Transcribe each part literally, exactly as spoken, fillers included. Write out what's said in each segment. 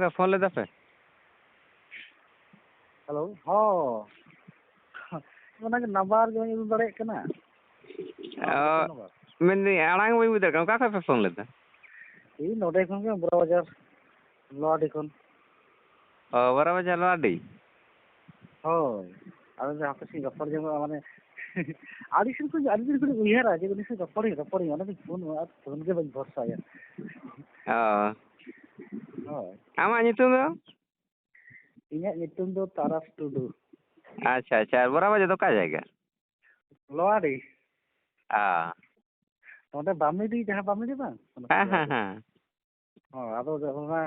ᱜᱮ ᱯᱷᱳᱱ ᱞᱮᱫᱟ ᱯᱮ? ᱦᱮᱞᱳ, ᱦᱚᱸ᱾ ᱚᱱᱟᱜᱮ ᱱᱟᱢᱵᱟᱨ ᱜᱮ ᱵᱟᱹᱧ ᱩᱨᱩᱢ ᱫᱟᱲᱮᱭᱟᱜ ᱠᱟᱱᱟ᱾ ᱚ, ᱢᱮᱱᱫᱟᱹᱧ ᱟᱲᱟᱝ ᱵᱟᱹᱧ ᱵᱩᱡᱽ ᱫᱟᱲᱮᱭᱟᱜ ᱠᱟᱱᱟ, ᱚᱠᱟ ᱠᱷᱚᱱ ᱯᱮ ᱯᱷᱳᱱ ᱞᱮᱫᱟ? ᱤᱧ ᱱᱚᱰᱮ ᱠᱷᱚᱱ ᱜᱮ, ᱵᱚᱲᱟ ᱵᱟᱡᱟᱨ, ᱞᱳᱦᱟᱰᱤ ᱠᱷᱚᱱ᱾ ᱚ, ᱵᱚᱲᱟ ᱵᱟᱡᱟᱨ, ᱞᱳᱦᱟᱰᱤ? ᱦᱳᱭ᱾ ᱟᱫᱚ ᱦᱟᱯᱮ ᱥᱮᱧ ᱨᱚᱯᱚᱲ ᱡᱚᱝᱚᱜᱼᱟ, ᱢᱟᱱᱮ, ᱟᱹᱰᱤ ᱥᱮᱫ ᱠᱷᱚᱱ, ᱟᱹᱰᱤ ᱫᱤᱱ ᱠᱷᱚᱱᱤᱧ ᱩᱭᱦᱟᱹᱨᱟ ᱡᱮ ᱩᱱᱤ ᱥᱟᱶ ᱨᱚᱯᱚᱲᱤᱧ, ᱨᱚᱯᱚᱲᱤᱧ, ᱚᱱᱟ ᱛᱮᱧ ᱯᱷᱳᱱ, ᱟᱨ ᱯᱷᱳᱱ ᱜᱮ ᱵᱟᱹᱧ ᱵᱷᱚᱨᱥᱟᱭᱟ᱾ ᱚ᱾ ᱦᱳᱭ᱾ ᱟᱢᱟᱜ ᱧᱩᱛᱩᱢ ᱫᱚ? ᱤᱧᱟᱹᱜ ᱧᱩᱛᱩᱢ ᱫᱚ ᱛᱟᱨᱟᱥ ᱴᱩᱰᱩ᱾ ᱟᱪᱪᱷᱟ, ᱟᱪᱪᱷᱟ᱾ ᱟᱨ ᱵᱚᱲᱟ ᱵᱟᱡᱟᱨ ᱫᱚ ᱚᱠᱟ ᱡᱟᱭᱜᱟ? ᱞᱳᱦᱟᱰᱤ᱾ ᱟ᱾ ᱱᱚᱰᱮ ᱵᱟᱢᱤᱰᱤ, ᱡᱟᱦᱟᱸ ᱵᱟᱢᱤᱰᱤ ᱵᱟᱝ? ᱚᱱᱟ ᱦᱮᱸ, ᱥᱩᱨ ᱦᱮᱸ, ᱨᱮ᱾ ᱦᱮᱸ᱾ ᱦᱚᱸ, ᱟᱫᱚ ᱚᱱᱟ,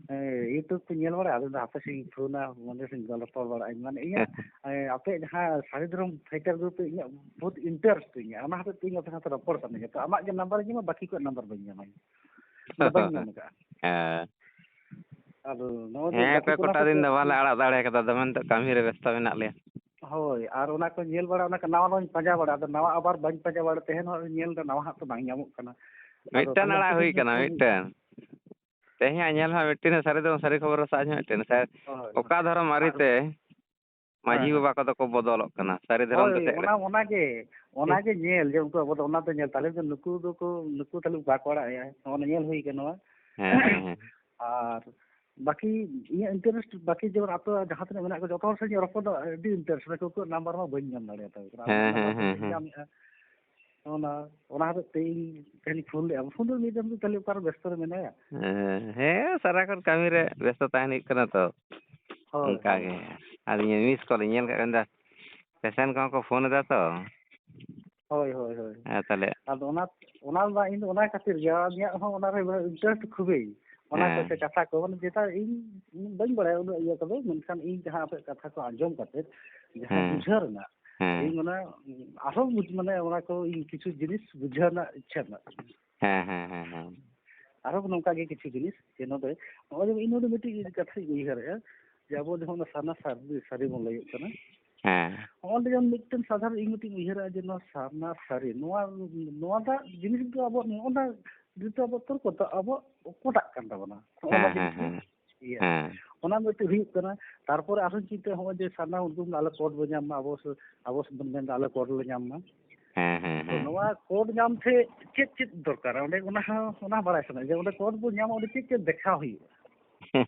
ᱮ, YouTube ᱠᱚᱧ ᱧᱮᱞ ᱵᱟᱲᱟᱭᱟ, ᱟᱫᱚ ᱦᱟᱯᱮ ᱥᱮᱧ ᱯᱷᱳᱱᱟ, ᱚᱸᱰᱮ ᱥᱮᱧ ᱨᱚᱯᱚᱲ ᱵᱟᱲᱟᱜᱼᱟ᱾ ᱢᱟᱱᱮ ᱤᱧᱟᱹᱜ, ᱮ, ᱟᱯᱮᱭᱟᱜ ᱡᱟᱦᱟᱸ ᱥᱟᱹᱨᱤ ᱫᱷᱚᱨᱚᱢ fighter group ᱨᱮ ᱤᱧᱟᱹᱜ ᱵᱚᱦᱩᱛ interest ᱛᱤᱧ, ᱚᱱᱟ ᱦᱚᱛᱮᱡ ᱛᱮ ᱤᱧ ᱟᱯᱮ ᱥᱟᱶᱛᱮ ᱨᱚᱯᱚᱲ ᱥᱟᱱᱟᱧᱟ᱾ ᱛᱚ ᱟᱢᱟᱜ ᱜᱮ ᱱᱟᱢᱵᱟᱨ ᱤᱧ ᱧᱟᱢᱟ, ᱵᱟᱹᱠᱤ ᱠᱚᱣᱟᱜ ᱱᱟᱢᱵᱟᱨ ᱵᱟᱹᱧ ᱧᱟᱢᱟ᱾ ᱤᱧ ᱫᱚ ᱵᱟᱹᱧ ᱧᱟᱢ ᱟᱠᱟᱫᱼᱟ᱾ ᱦᱮᱸ᱾ ᱟᱫᱚ ᱱᱚᱜᱼᱚᱭ ᱡᱮ ᱦᱮᱸ, ᱜᱟᱛᱮ ᱠᱚ ᱚᱠᱚᱭ ᱚᱱᱟ ᱠᱚᱴᱟ ᱠᱚ ᱫᱤᱱ ᱫᱚ ᱵᱟᱞᱮ ᱟᱲᱟᱜ ᱫᱟᱲᱮ ᱠᱟᱫᱟ, ᱫᱚᱢᱮ ᱱᱤᱛᱚᱜ ᱠᱟᱹᱢᱤ ᱨᱮ ᱵᱮᱥᱛᱚ ᱢᱮᱱᱟᱜ ᱞᱮᱭᱟ᱾ ᱦᱳᱭ, ᱟᱨ ᱚᱱᱟ ᱠᱚ ᱧᱮᱞ ᱵᱟᱲᱟ, ᱚᱱᱟ ᱠᱚ ᱱᱟᱣᱟ ᱱᱟᱣᱟᱧ ᱯᱟᱸᱡᱟ ᱵᱟᱲᱟ, ᱟᱫᱚ ᱱᱟᱣᱟ ᱟᱵᱟᱨ ᱵᱟᱹᱧ ᱯᱟᱸᱡᱟ ᱵᱟᱲᱟ, ᱛᱟᱦᱮᱱ ᱦᱚᱸ ᱧᱮᱞ ᱫᱟ, ᱱᱟᱣᱟ ᱦᱟᱸᱜ ᱛᱚ ᱵᱟᱝ ᱧᱟᱢᱚᱜ ᱠᱟᱱᱟ᱾ ᱟᱫᱚ ᱢᱤᱫᱴᱮᱱ ᱛᱟᱦᱚᱞᱮ ᱟᱲᱟᱜ ᱦᱟᱯᱮ ᱦᱩᱭ ᱥᱮᱧ ᱠᱟᱱᱟ, ᱯᱷᱳᱱ ᱞᱮᱜᱮ᱾ ᱢᱤᱫᱴᱮᱱ᱾ ᱛᱮᱦᱮᱧ ᱦᱟᱸᱜ ᱧᱮᱞ ᱦᱚᱸ ᱢᱤᱫᱴᱮᱱ ᱥᱟᱹᱨᱤ ᱫᱚ ᱥᱟᱹᱨᱤ ᱠᱷᱚᱵᱚᱨ ᱥᱟᱡ ᱦᱚᱸ ᱢᱤᱫᱴᱮᱱ ᱥᱟᱹᱨ-, ᱦᱳᱭ, ᱦᱳᱭ᱾ ᱚᱠᱟ ᱫᱷᱚᱨᱚᱢ ᱟᱹᱨᱤ ᱟᱨ ᱛᱮ ᱦᱮᱸ, ᱢᱟᱹᱡᱷᱤ ᱦᱮᱸ᱾ ᱵᱟᱵᱟ ᱠᱚᱫᱚ ᱠᱚ ᱵᱚᱫᱚᱞᱚᱜ ᱠᱟᱱᱟ, ᱥᱟᱹᱨᱤ ᱫᱷᱚᱨᱚᱢ ᱦᱳᱭ, ᱛᱮ ᱪᱮᱫ ᱚᱱᱟ, ᱞᱮᱠᱟ? ᱚᱱᱟ ᱜᱮ, ᱚᱱᱟ ᱜᱮ ᱧᱮᱞ ᱡᱮ ᱩᱱᱠᱩ ᱟᱵᱚ ᱫᱚ ᱚᱱᱟ ᱫᱚ ᱧᱮᱞ, ᱛᱟᱦᱞᱮ ᱫᱚ ᱱᱩᱠᱩ ᱫᱚᱠᱚ, ᱱᱩᱠᱩ ᱛᱟᱦᱞᱮ ᱵᱟᱠᱚ ᱟᱲᱟᱜ ᱮᱭᱟ, ᱚᱱᱟ ᱧᱮᱞ ᱦᱩᱭ ᱠᱟᱱᱟ ᱱᱚᱣᱟ᱾ ᱦᱮᱸ, ᱦᱮᱸ, ᱦᱮᱸ᱾ ᱟᱨ ᱵᱟᱹᱠᱤ ᱤᱧᱟᱹᱜ interest, ᱵᱟᱹᱠᱤ ᱡᱮᱢᱚᱱ ᱟᱯᱮ ᱡᱟᱦᱟᱸ ᱛᱤᱱᱟᱹᱜ ᱢᱮᱱᱟᱜ ᱠᱚᱣᱟ, ᱡᱚᱛᱚ ᱦᱚᱲ ᱥᱟᱶ ᱤᱧ ᱨᱚᱯᱚᱲ ᱫᱚ ᱟᱹᱰᱤ interest, ᱢᱮᱱᱠᱷᱟᱱ ᱩᱱᱠᱩᱣᱟᱜ ᱱᱟᱢᱵᱟᱨ ᱢᱟ ᱵᱟᱹᱧ ᱧᱟᱢ ᱫᱟᱲᱮᱭᱟᱛᱟ ᱠᱚ ᱠᱟᱱᱟ᱾ ᱟᱢᱟᱜ ᱦᱮᱸ, ᱦᱮᱸ, ᱱᱟᱢᱵᱟᱨ ᱦᱮᱸ, ᱛᱮᱜᱤᱧ ᱦᱮᱸ᱾ ᱧᱟᱢᱮᱫᱼᱟ᱾ ᱚᱱᱟ, ᱚᱱᱟ ᱦᱚᱛᱮᱡ ᱛᱮ ᱤᱧ ᱛᱮᱦᱮᱧ ᱯᱷᱳᱱ ᱞᱮᱫᱼᱟ᱾ ᱯᱷᱳᱱ ᱫᱚ ᱢᱤᱫ ᱫᱚᱢ ᱫᱚ ᱛᱟᱦᱞᱮ ᱚᱠᱟᱨᱮ ᱵᱮᱥᱛᱚ ᱨᱮ ᱢᱮᱱᱟᱭᱟ? ᱦᱮᱸ, ᱦᱮᱸ, ᱥᱟᱨᱟᱠᱷᱚᱱ ᱠᱟᱹᱢᱤ ᱨᱮ ᱵᱮᱥᱛᱚ ᱛᱟᱦᱮᱱ ᱦᱩᱭᱩᱜ ᱠᱟᱱᱟ ᱛᱚ᱾ ᱦᱳᱭ, ᱚᱱᱠᱟ ᱦᱳᱭ, ᱜᱮ᱾ ᱦᱳᱭ᱾ ᱟᱨ ᱤᱧᱟᱹᱜ miss call ᱤᱧ ᱧᱮᱞ ᱠᱟᱜ ᱠᱟᱱ ᱫᱟ, patient ᱠᱚᱦᱚᱸ ᱠᱚ ᱯᱷᱳᱱ ᱮᱫᱟ ᱛᱚ᱾ ᱦᱳᱭ, ᱦᱳᱭ, ᱦᱳᱭ᱾ ᱦᱮᱸ, ᱛᱟᱦᱞᱮ᱾ ᱟᱫᱚ ᱚᱱᱟ, ᱚᱱᱟ ᱢᱟ ᱤᱧ ᱫᱚ ᱚᱱᱟ ᱠᱷᱟᱹᱛᱤᱨ ᱜᱮ, ᱟᱨ ᱤᱧᱟᱹᱜ ᱦᱚᱸ ᱚᱱᱟ ᱨᱮ interest ᱠᱷᱩᱵᱮᱭ᱾ ᱚᱱᱟ ᱠᱚ ᱦᱮᱸ᱾ ᱥᱮ ᱠᱟᱛᱷᱟ ᱠᱚ, ᱢᱟᱱᱮ ᱡᱮᱴᱟ ᱤᱧ, ᱤᱧ ᱵᱟᱹᱧ ᱵᱟᱲᱟᱭᱟ ᱩᱱᱟᱹᱜ ᱤᱭᱟᱹ ᱠᱚᱫᱚ, ᱢᱮᱱᱠᱷᱟᱱ ᱤᱧ ᱡᱟᱦᱟᱸ ᱟᱯᱮᱭᱟᱜ ᱠᱟᱛᱷᱟ ᱠᱚ ᱟᱸᱡᱚᱢ ᱠᱟᱛᱮ, ᱡᱟᱦᱟᱸ ᱦᱮᱸ᱾ ᱵᱩᱡᱷᱟᱹᱣ ᱨᱮᱱᱟᱜ, ᱦᱮᱸ᱾ ᱤᱧ ᱚᱱᱟ ᱟᱨᱦᱚᱸ ᱵᱩᱡᱽ-, ᱢᱟᱱᱮ ᱚᱱᱟ ᱠᱚ ᱤᱧ ᱠᱤᱪᱷᱩ ᱡᱤᱱᱤᱥ ᱵᱩᱡᱷᱟᱹᱣ ᱨᱮᱱᱟᱜ ᱤᱪᱪᱷᱟᱹ ᱢᱮᱱᱟᱜ ᱛᱤᱧᱟ᱾ ᱦᱮᱸ, ᱦᱮᱸ, ᱦᱮᱸ, ᱦᱮᱸ᱾ ᱟᱨᱦᱚᱸ ᱱᱚᱝᱠᱟ ᱜᱮ ᱠᱤᱪᱷᱩ ᱡᱤᱱᱤᱥ ᱡᱮ ᱱᱚᱰᱮ ᱱᱚᱜᱼᱚᱭ ᱡᱮ ᱤᱧ ᱱᱚᱰᱮ ᱢᱤᱫᱴᱤᱡ ᱠᱟᱛᱷᱟᱧ ᱩᱭᱦᱟᱹᱨᱮᱜᱼᱟ ᱡᱮ ᱟᱵᱚ ᱡᱚᱠᱷᱚᱱ ᱚᱱᱟ ᱥᱟᱨᱱᱟ ᱥᱟᱹᱨᱤ, ᱥᱟᱹᱨᱤ ᱵᱚᱱ ᱞᱟᱹᱭᱚᱜ ᱠᱟᱱᱟ, ᱦᱮᱸ᱾ ᱦᱚᱸᱜᱼᱚᱭ ᱡᱮᱢᱚᱱ ᱢᱤᱫᱴᱮᱱ ᱥᱟᱫᱷᱟᱨᱚᱱ ᱤᱧ ᱢᱤᱫᱴᱤᱡ ᱩᱭᱦᱟᱹᱨᱟ ᱡᱮ ᱱᱚᱣᱟ ᱥᱟᱨᱱᱟ ᱥᱟᱹᱨᱤ, ᱱᱚᱣᱟ, ᱱᱚᱣᱟ ᱫᱚ ᱡᱤᱱᱤᱥ ᱫᱚ ᱟᱵᱚ ᱱᱚᱜᱼᱚ ᱱᱟ ᱡᱮᱦᱮᱛᱩ ᱟᱵᱚ ᱛᱚᱨᱠᱚ ᱫᱚ ᱟᱵᱚ ᱚᱠᱟᱴᱟᱜ ᱠᱟᱱ ᱛᱟᱵᱚᱱᱟ? ᱦᱚᱸᱜᱼᱚ ᱱᱟ ᱦᱮᱸ, ᱦᱮᱸ, ᱡᱤᱱᱤᱥ ᱜᱮ ᱦᱮᱸ᱾ ᱤᱭᱟᱹ᱾ ᱦᱮᱸ᱾ ᱚᱱᱟ ᱢᱤᱫᱴᱮᱡ ᱦᱩᱭᱩᱜ ᱠᱟᱱᱟ᱾ ᱛᱟᱨᱯᱚᱨᱮ ᱟᱨᱦᱚᱸ ᱪᱤᱱᱛᱟᱹ, ᱦᱚᱸᱜᱼᱚᱭ ᱡᱮ ᱥᱟᱨᱱᱟ ᱩᱨᱫᱩᱢ ᱟᱞᱮ ᱠᱳᱰ ᱵᱚ ᱧᱟᱢ ᱢᱟ, ᱟᱵᱚ ᱥᱮ-, ᱟᱵᱚ ᱥᱮᱫ ᱵᱚᱱ ᱢᱮᱱᱫᱟ ᱟᱞᱮ ᱠᱳᱰ ᱞᱮ ᱧᱟᱢ ᱢᱟ᱾ ᱦᱮᱸ, ᱦᱮᱸ, ᱛᱚ ᱦᱮᱸ᱾ ᱱᱚᱣᱟ ᱠᱳᱰ ᱧᱟᱢ ᱛᱮ ᱪᱮᱫ ᱪᱮᱫ ᱫᱚᱨᱠᱟᱨᱟ? ᱚᱸᱰᱮ ᱚᱱᱟ ᱦᱚᱸ, ᱚᱱᱟ ᱵᱟᱲᱟᱭ ᱥᱟᱱᱟᱧᱟ ᱡᱮ ᱚᱸᱰᱮ ᱠᱳᱰ ᱵᱚ ᱧᱟᱢᱟ, ᱚᱸᱰᱮ ᱪᱮᱫ ᱪᱮᱫ ᱫᱮᱠᱷᱟᱣ ᱦᱩᱭᱩᱜᱼᱟ?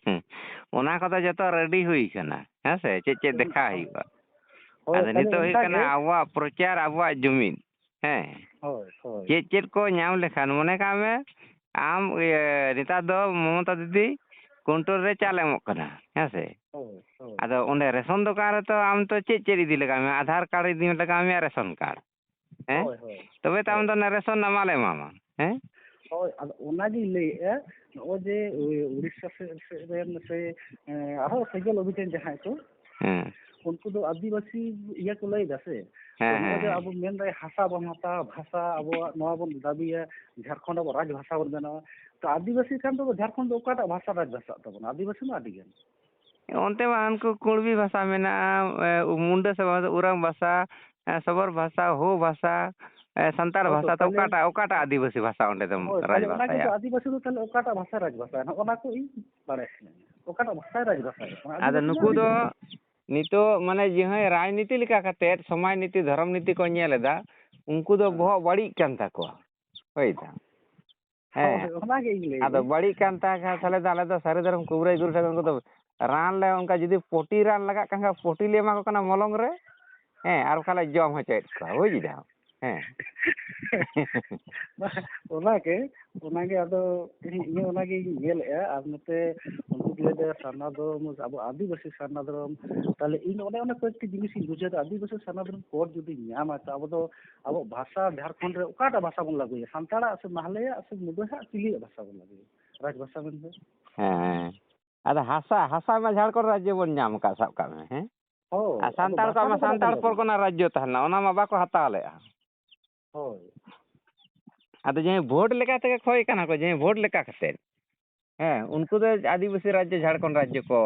ᱚᱱᱟ ᱠᱚᱫᱚ ᱡᱚᱛᱚ ᱨᱮᱰᱤ ᱦᱩᱭ ᱠᱟᱱᱟ, ᱦᱮᱸ ᱥᱮ? ᱪᱮᱫ ᱪᱮᱫ ᱫᱮᱠᱷᱟᱣ ᱦᱩᱭᱩᱜᱼᱟ? ᱦᱳᱭ, ᱟᱫᱚ ᱛᱟᱦᱞᱮ ᱱᱤᱛᱚᱜ ᱦᱩᱭᱩᱜ ᱚᱱᱠᱟ ᱠᱟᱱᱟ ᱜᱮ᱾ ᱟᱵᱚᱣᱟᱜ ᱯᱨᱚᱪᱟᱨ, ᱟᱵᱚᱣᱟᱜ ᱡᱩᱢᱤᱫ, ᱦᱮᱸ? ᱦᱳᱭ, ᱦᱳᱭ᱾ ᱪᱮᱫ ᱪᱮᱫ ᱠᱚ ᱧᱟᱢ ᱞᱮᱠᱷᱟᱱ, ᱢᱚᱱᱮ ᱠᱟᱜ ᱢᱮ, ᱟᱢ, ᱤᱭᱟᱹ, ᱱᱮᱛᱟᱨ ᱫᱚ ᱢᱚᱢᱚᱛᱟ ᱫᱤᱫᱤ ᱠᱩᱱᱴᱚᱞ ᱨᱮ ᱪᱟᱞ ᱮᱢᱚᱜ ᱠᱟᱱᱟ, ᱦᱮᱸ ᱥᱮ? ᱦᱳᱭ, ᱦᱳᱭ᱾ ᱟᱫᱚ ᱚᱸᱰᱮ ᱨᱮᱥᱚᱱ ᱫᱚᱠᱟᱱ ᱨᱮᱛᱚ ᱟᱢ ᱛᱚ ᱪᱮᱫ ᱪᱮᱫ ᱤᱫᱤ ᱞᱟᱜᱟᱣ ᱢᱮᱭᱟ? ᱟᱫᱷᱟᱨ ᱠᱟᱨᱰ ᱤᱫᱤ ᱞᱟᱜᱟᱣ ᱢᱮᱭᱟ, ᱨᱮᱥᱚᱱ ᱠᱟᱨᱰ, ᱦᱮᱸ? ᱦᱳᱭ, ᱦᱳᱭ, ᱛᱚᱵᱮ ᱛᱚ ᱟᱢ ᱦᱳᱭ᱾ ᱫᱚ ᱚᱱᱟ ᱨᱮᱥᱚᱱ ᱨᱮᱱᱟᱜ ᱢᱟᱞᱮ ᱮᱢᱟᱢᱟ, ᱦᱮᱸ? ᱦᱳᱭ, ᱟᱫᱚ ᱚᱱᱟᱜᱤᱧ ᱞᱟᱹᱭᱮᱫᱼᱟ, ᱱᱚᱜᱼᱚᱭ ᱡᱮ ᱳᱭ ᱩᱲᱤᱥᱥᱟ ᱥᱮᱫ, ᱥᱮᱫ ᱨᱮᱱ ᱥᱮ, ᱮᱸ, ᱟᱨᱦᱚᱸ ᱥᱮᱸᱜᱮᱞ ᱚᱵᱷᱤᱡᱟᱱ ᱡᱟᱦᱟᱸᱭ ᱠᱚ, ᱦᱮᱸ᱾ ᱩᱱᱠᱩ ᱫᱚ ᱟᱹᱫᱤᱵᱟᱹᱥᱤ ᱤᱭᱟᱹ ᱠᱚ ᱞᱟᱹᱭ ᱫᱟ ᱥᱮ? ᱦᱮᱸ, ᱛᱚ ᱱᱚᱜᱼᱚᱭ ᱦᱮᱸ, ᱡᱮ ᱦᱮᱸ᱾ ᱟᱵᱚ ᱢᱮᱱᱫᱟᱭ ᱦᱟᱥᱟ ᱵᱚᱱ ᱦᱟᱛᱟᱣᱟ, ᱵᱷᱟᱥᱟ ᱟᱵᱚᱣᱟᱜ ᱱᱚᱣᱟ ᱵᱚᱱ ᱫᱟᱹᱵᱤᱭᱟ, ᱡᱷᱟᱲᱠᱷᱚᱸᱰ ᱟᱵᱚ ᱨᱟᱡᱽ ᱵᱷᱟᱥᱟ ᱵᱚᱱ ᱵᱮᱱᱟᱣᱟ᱾ ᱛᱚ ᱟᱹᱫᱤᱵᱟᱹᱥᱤ ᱠᱷᱟᱱ ᱫᱚ ᱡᱷᱟᱲᱠᱷᱚᱸᱰ ᱫᱚ ᱚᱠᱟᱴᱟᱜ ᱵᱷᱟᱥᱟ ᱨᱟᱡᱽ ᱵᱷᱟᱥᱟᱜ ᱛᱟᱵᱚᱱᱟ? ᱟᱹᱫᱤᱵᱟᱹᱥᱤ ᱢᱟ ᱟᱹᱰᱤ ᱜᱟᱱ᱾ ᱚᱱᱛᱮ ᱢᱟ ᱩᱱᱠᱩ ᱠᱩᱬᱵᱤ ᱵᱷᱟᱥᱟ ᱢᱮᱱᱟᱜᱼᱟ, ᱮ, ᱢᱩᱱᱰᱟᱹ ᱥᱮ ᱵᱷᱟᱥᱟ, ᱳᱨᱟᱝ ᱵᱷᱟᱥᱟ, ᱮ, ᱥᱚᱵᱚᱨ ᱵᱷᱟᱥᱟ, ᱦᱳ ᱵᱷᱟᱥᱟ, ᱮ, ᱥᱟᱱᱛᱟᱲ ᱦᱳᱭ ᱛᱚ, ᱵᱷᱟᱥᱟ, ᱛᱚ ᱛᱟᱦᱞᱮ ᱚᱠᱟᱴᱟᱜ, ᱚᱠᱟᱴᱟᱜ ᱟᱹᱫᱤᱵᱟᱹᱥᱤ ᱵᱷᱟᱥᱟ ᱚᱸᱰᱮ ᱫᱚᱢ ᱦᱳᱭ, ᱨᱟᱡᱽ ᱛᱟᱦᱞᱮ ᱚᱱᱟ ᱜᱮ ᱵᱷᱟᱥᱟᱭᱟ? ᱛᱚ, ᱟᱹᱫᱤᱵᱟᱹᱥᱤ ᱫᱚ ᱛᱟᱦᱞᱮ ᱚᱠᱟᱴᱟᱜ ᱵᱷᱟᱥᱟ ᱨᱟᱡᱽ ᱵᱷᱟᱥᱟᱭᱟ? ᱱᱚᱜᱼᱚ ᱱᱟ ᱠᱚ ᱤᱧ ᱵᱟᱲᱟᱭ ᱥᱟᱱᱟᱧᱟ, ᱚᱠᱟᱴᱟᱜ ᱵᱷᱟᱥᱟᱭ ᱨᱟᱡᱽ ᱵᱷᱟᱥᱟᱭᱟ? ᱚᱱᱟ ᱟᱫᱚ ᱟᱹᱫᱤᱵᱟᱹᱥᱤ ᱢᱟ ᱱᱩᱠᱩ ᱟᱹᱰᱤ ᱫᱚ ᱜᱟᱱ᱾ ᱱᱤᱛᱚᱜ ᱢᱟᱱᱮ ᱡᱟᱦᱟᱸᱭ ᱨᱟᱡᱽᱱᱤᱛᱤ ᱞᱮᱠᱟ ᱠᱟᱛᱮᱫ ᱥᱚᱢᱟᱡᱽ ᱱᱤᱛᱤ, ᱫᱷᱚᱨᱚᱢ ᱱᱤᱛᱤ ᱠᱚ ᱧᱮᱞ ᱮᱫᱟ, ᱩᱱᱠᱩ ᱫᱚ ᱦᱮᱸ᱾ ᱵᱚᱦᱚᱜ ᱵᱟᱹᱲᱤᱡ ᱠᱟᱱ ᱛᱟᱠᱚᱣᱟ᱾ ᱦᱳᱭ ᱫᱟ᱾ ᱦᱮᱸ᱾ ᱦᱳᱭ, ᱚᱱᱟ ᱜᱮ ᱤᱧ ᱞᱟᱹᱭ ᱟᱫᱚ ᱫᱟᱹᱧ᱾ ᱵᱟᱹᱲᱤᱡ ᱠᱟᱱ ᱛᱟᱭ ᱠᱷᱟᱱ, ᱛᱟᱦᱞᱮ ᱫᱚ ᱟᱞᱮ ᱫᱚ ᱥᱟᱹᱨᱤ ᱫᱷᱚᱨᱚᱢ ᱠᱩᱵᱨᱟᱹ ᱜᱩᱨᱩ ᱴᱷᱮᱱ ᱩᱱᱠᱩ ᱫᱚ ᱨᱟᱱ ᱞᱮ, ᱚᱱᱠᱟ ᱡᱩᱫᱤ ᱯᱚᱴᱤ ᱨᱟᱱ ᱞᱟᱜᱟᱜ ᱠᱟᱱ ᱠᱷᱟᱱ, ᱯᱚᱴᱤ ᱞᱮ ᱮᱢᱟ ᱠᱚ ᱠᱟᱱᱟ ᱢᱚᱞᱚᱝ ᱨᱮ᱾ ᱦᱮᱸ, ᱟᱨ ᱵᱟᱠᱷᱟᱱ ᱞᱮ ᱡᱚᱢ ᱦᱚᱪᱚᱭᱮᱫ ᱠᱚᱣᱟ, ᱵᱩᱡᱽ ᱫᱟᱢ? ᱦᱮᱸ᱾ ᱚᱱᱟ ᱜᱮ, ᱚᱱᱟ ᱜᱮ ᱟᱫᱚ ᱤᱧ, ᱤᱧ ᱦᱚᱸ ᱚᱱᱟ ᱜᱤᱧ ᱧᱮᱞᱮᱫᱼᱟ᱾ ᱟᱨ ᱱᱚᱛᱮ ᱩᱱᱠᱩ ᱠᱚ ᱞᱟᱹᱭ ᱮᱫᱟ ᱥᱟᱨᱱᱟ ᱫᱷᱚᱨᱚᱢ, ᱟᱵᱚ ᱟᱹᱫᱤᱵᱟᱹᱥᱤ ᱥᱟᱨᱱᱟ ᱫᱷᱚᱨᱚᱢ᱾ ᱛᱟᱦᱞᱮ ᱤᱧ ᱫᱚ ᱚᱱᱮ ᱚᱱᱟ ᱠᱚᱭᱮᱠᱴᱤ ᱡᱤᱱᱤᱥᱤᱧ ᱵᱩᱡᱷᱟᱹᱣ ᱮᱫᱟ, ᱟᱹᱫᱤᱵᱟᱹᱥᱤ ᱥᱟᱨᱱᱟ ᱫᱷᱚᱨᱚᱢ ᱠᱳᱰ ᱡᱩᱫᱤ ᱧᱟᱢᱟ, ᱛᱚ ᱟᱵᱚ ᱫᱚ ᱟᱵᱚ ᱵᱷᱟᱥᱟ ᱡᱷᱟᱲᱠᱷᱚᱸᱰ ᱨᱮ ᱚᱠᱟᱴᱟᱜ ᱵᱷᱟᱥᱟ ᱵᱚᱱ ᱞᱟᱹᱜᱩᱭᱟ? ᱥᱟᱱᱛᱟᱲᱟᱜ ᱥᱮ ᱢᱟᱦᱞᱮᱭᱟᱜ ᱥᱮ ᱢᱩᱰᱟᱹᱦᱟᱜ, ᱪᱤᱞᱤᱭᱟᱜ ᱵᱷᱟᱥᱟ ᱵᱚᱱ ᱞᱟᱹᱜᱩᱭᱟ ᱨᱟᱡᱽ ᱵᱷᱟᱥᱟ ᱢᱮᱱᱛᱮ? ᱦᱮᱸ᱾ ᱟᱫᱚ ᱦᱟᱥᱟ, ᱦᱟᱥᱟ ᱢᱟ ᱡᱷᱟᱲᱠᱷᱚᱸᱰ ᱨᱟᱡᱽᱡᱚ ᱵᱚᱱ ᱧᱟᱢ ᱟᱠᱟᱫ, ᱥᱟᱵ ᱠᱟᱜ ᱢᱮ, ᱦᱮᱸ? ᱦᱳᱭ, ᱟᱨ ᱟᱫᱚ ᱥᱟᱱᱛᱟᱲ ᱵᱷᱟᱥᱟ ᱠᱚᱣᱟᱜ ᱢᱟ ᱫᱚ ᱚᱠᱟ ᱞᱮᱠᱟ ᱥᱟᱱᱛᱟᱲ ᱵᱚᱱ ᱞᱟᱹᱜᱩᱭᱟ? ᱯᱚᱨᱜᱚᱱᱟ ᱨᱟᱡᱽᱡᱚ ᱛᱟᱦᱮᱸ ᱞᱮᱱᱟ, ᱚᱱᱟ ᱢᱟ ᱵᱟᱠᱚ ᱦᱟᱛᱟᱣ ᱞᱮᱫᱼᱟ᱾ ᱦᱳᱭ᱾ ᱟᱫᱚ ᱡᱟᱦᱟᱸᱭ ᱵᱷᱳᱴ ᱞᱮᱠᱟ ᱛᱮᱜᱮ ᱠᱷᱚᱭ ᱠᱟᱱᱟ ᱠᱚ, ᱡᱟᱦᱟᱸᱭ ᱵᱷᱳᱴ ᱞᱮᱠᱟ ᱠᱟᱛᱮ, ᱦᱮᱸ, ᱩᱱᱠᱩ ᱫᱚ ᱟᱹᱫᱤᱵᱟᱹᱥᱤ ᱨᱟᱡᱽᱡᱚ, ᱡᱷᱟᱲᱠᱷᱚᱸᱰ ᱨᱟᱡᱽᱡᱚ ᱠᱚ